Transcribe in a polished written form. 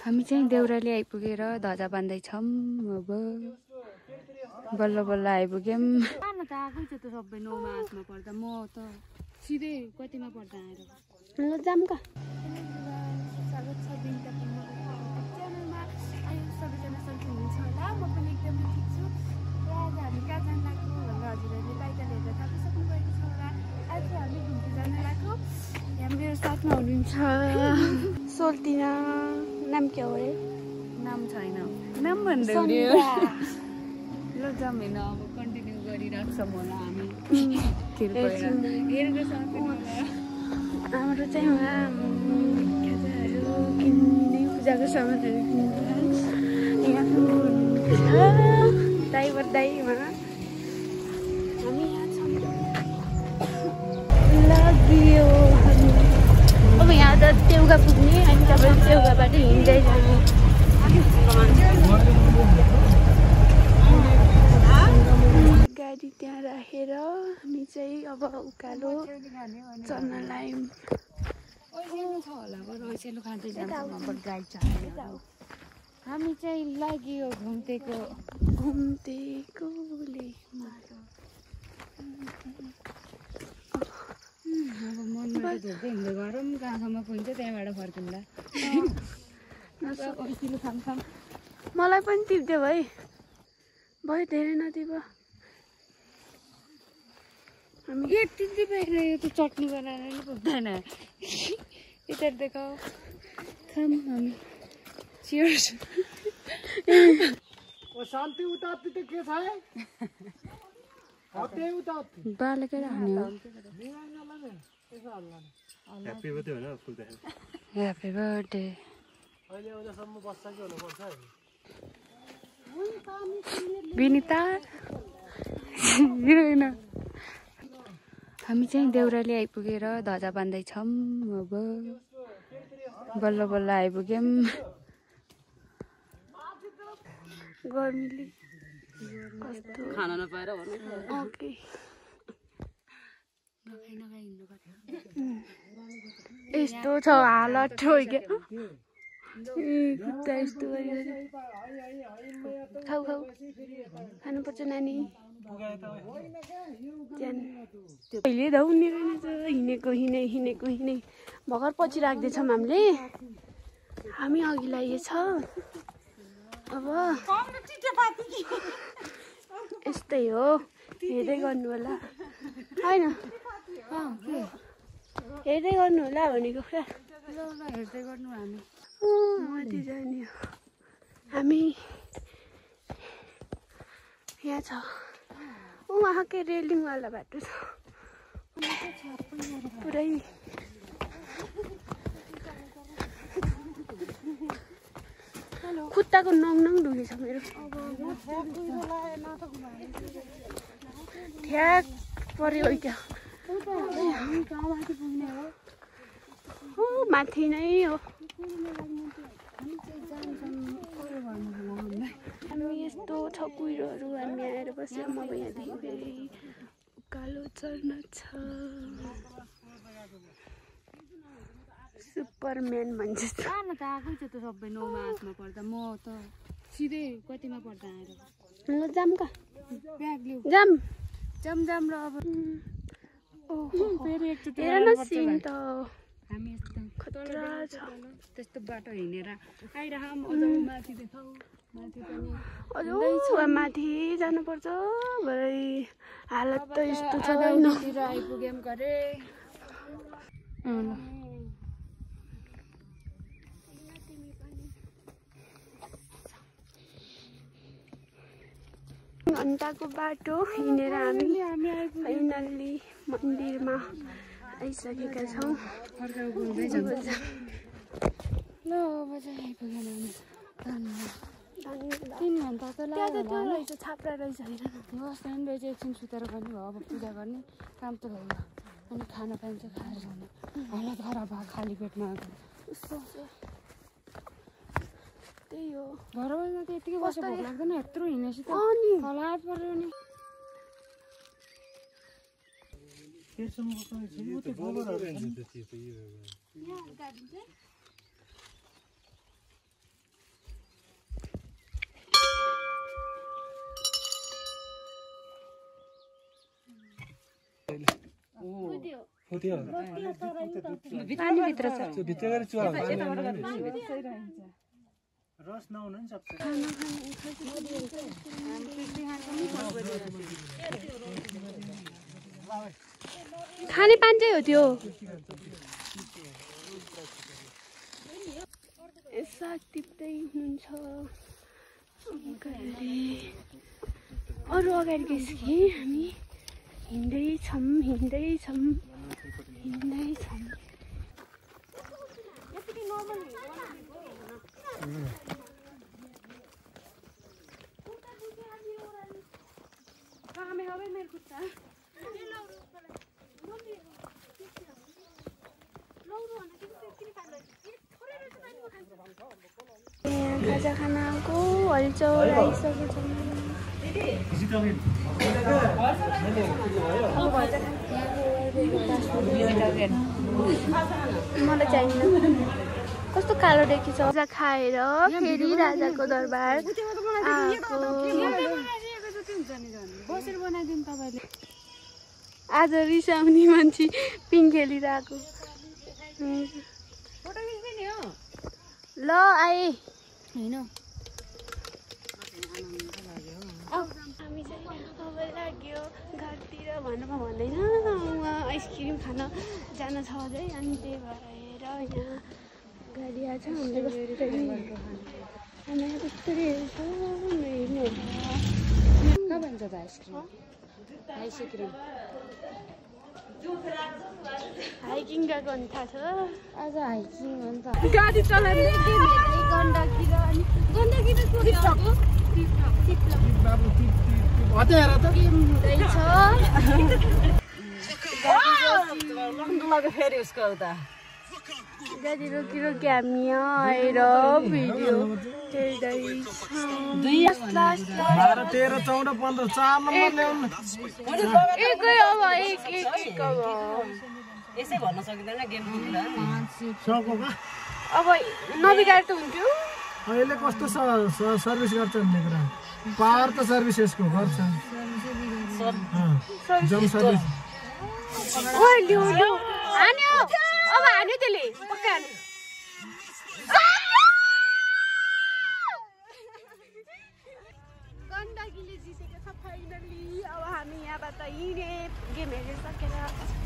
हामी चाहिँ देउराली आइपुगेर ध्वजा बान्दैछौँ। अब बल्ल बल्ल आइपुग्यौँ। खान त आएकै छ त सबै 9 मा 8 मा पर्दा म त सिधै कतिमा पर्दा आएर ल जाम का स्वागत छ बिन्ता च्यानलमा। आयो सबैजना सन्चै हुनुहुन्छ होला। म पनि एकदमै ठिक छु। आज हामी कहाँ जान लाग्यो भनेर हजुरहरूले टाइटल हेरेर थाहा सक्नु भएको छ होला। आज हामी घुम्न जान लाग्यो। यहाँ मेरो साथमा हुनुहुन्छ सोल्टिना। नाम के हो रे? नाम छैन, नाम भन्दै हुन्थ्यो। ल जाम होइन, अब कन्टिन्यू गरिराख्छौँ होला हामी। हेरेर सक्नु होला। हाम्रो चाहिँ उहाँ खाजाहरू किन्ने पूजाको सामानहरू किन्नु यहाँ ड्राइभर दाइमा हामी यहाँ छौँ। लाग्यो अब यहाँ त देउगा पुग्ने अनि तपाईँ देउगाबाट हिँड्दै जाने। गाडी त्यहाँ राखेर हामी चाहिँ अब उकालो चल्न लाग्यौँ। छ होला रैसेलु खाँदै जान्छौँ। गाडी चलाएर हामी चाहिँ लाग्यो घुम्टेको अब मनमा झोक्दै हिँड्दै गरौँ। कहाँसम्म पुग्छ त्यहाँबाट फर्किँदा खाम। मलाई पनि टिप्दियो भाइ भयो धेरै नदिएको। हामी यति पाइरह्यो त्यो चटनी बनाएर नि पुग्दैन। यता देखाऊ खाम हामी। चियर्स। शान्ति उतार्ती त के छ बालकै राख्ने हो। ह्याप्पी बर्थडे होइन फुल देखाउ। Happy birthday. अहिले आउँदासम्म बस्छ कि हुनुपर्छ विनिता हिरोइन। हामी चाहिँ देउराली आइपुगेर ध्वजा बान्दैछौँ। अब बल्ल बल्ल आइपुग्यौँ। गर्मीले कस्तो खाना नपाएर ओके यस्तो छ हालत हो क्या। खुट्टा यस्तो खाऊ खानुपर्छ नानी। पहिले धाउने रहेछ। हिँडेको भर्खर पछि राख्दैछौँ हामीले। हामी अघि लागेछ। अब यस्तै हो, हेर्दै गर्नु होला होइन? हेर्दै गर्नु होला भनेको कुरा। हेर्दै गर्नु हामी माथि जाने हो। हामी यहाँ छ उहाँकै रेलिङवाला बाटो छ पुरै। खुट्टाको नङ ढुकेछ मेरो। ठ्याक पर्यो क्या। माथि नै हो। हामी यस्तो छ कुहिरोहरू। हामी आएर बस्यौँ। अब यहाँदेखि फेरि उकालो चढ्न छ। सुपरम्यान भन्छ। खान त आएकै छ त सबै 9 मा 8 मा पर्दा। म त सिधै कतिमा पर्दा आएर ल जाम का ब्याग लिऊ जाम र अब फेरि एकचोटि हेर न सिन त हामी यस्तो खतरा छ। त्यस्तो बाटो हिँडेर आइरहौँ। अझ माथि देखाऊ। माथि पनि अझ माथि जानुपर्छ। भरे हालत त यस्तो छ तिर आइपुग्यौँ गरे। घन्टाको बाटो हिँडेर हामी फाइनल्ली मन्दिरमा आइसकेका छौँ। ल अब चाहिँ आइपुग्यौँ हामी। 3 घन्टा त लाग्यो रहेछ। छाप्रा रहेछ बस्दा पनि रहेछ। एकछिन सुतेर पनि भयो। अब पूजा गर्ने काम त भयो। अनि खाना पाइन्छ खाएर जाने। हालत खराब भयो खाली पेटमा आएको। त्यही हो। घरमा त यतिकै बसेर भोक लाग्दैन। यत्रो हिँडेपछि त हलात पर्यो नि। पानीभित्र छ रस नहुनु नि सक्छ खाने पानी चाहिँ हो त्यो साग टिप्दै हुनुहुन्छ अरू अगाडि गइसके हामी हिँड्दैछौँ खाजा खानाको हलचल आइसकेको मलाई चाहिँदैन कस्तो कालो देखिन्छ खाजा खाएर फेरि राजाको दरबार बसेर बनाइदिनु तपाईँले आज रिसाउने मान्छे पिङ खेलिरहेको ल आए होइन हामी चाहिँ अब लाग्यो घरतिर भन्न भन्दैन उहाँ आइसक्रिम खान जान छ अझै अनि त्यही भएर यहाँ गाडी आएको छ हामीले कस्तरी हेर्नु कहाँ भन्छ त आइसक्रिम हाइकिङ गएको भने थाहा छ आज हाइकिङ हो नि त गाडी चलाएर गण्डकी र अनि गण्डकी गाडी रोकी रोकी हामी आएर भिडियो यसै भन्न सकिँदैन गेम अब नबिगाएर त हुन्थ्यो अहिले कस्तो सर्भिस गर्छ भन्ने कुरा पावर त सर्भिस यसको गर्छ जम सर्भिस हान्यो अब हान्यो त्यसले पक्का हान्यो गण्डकीले जितेको छ फाइनली अब हामी यहाँबाट हिँडे गेम हेरिसकेर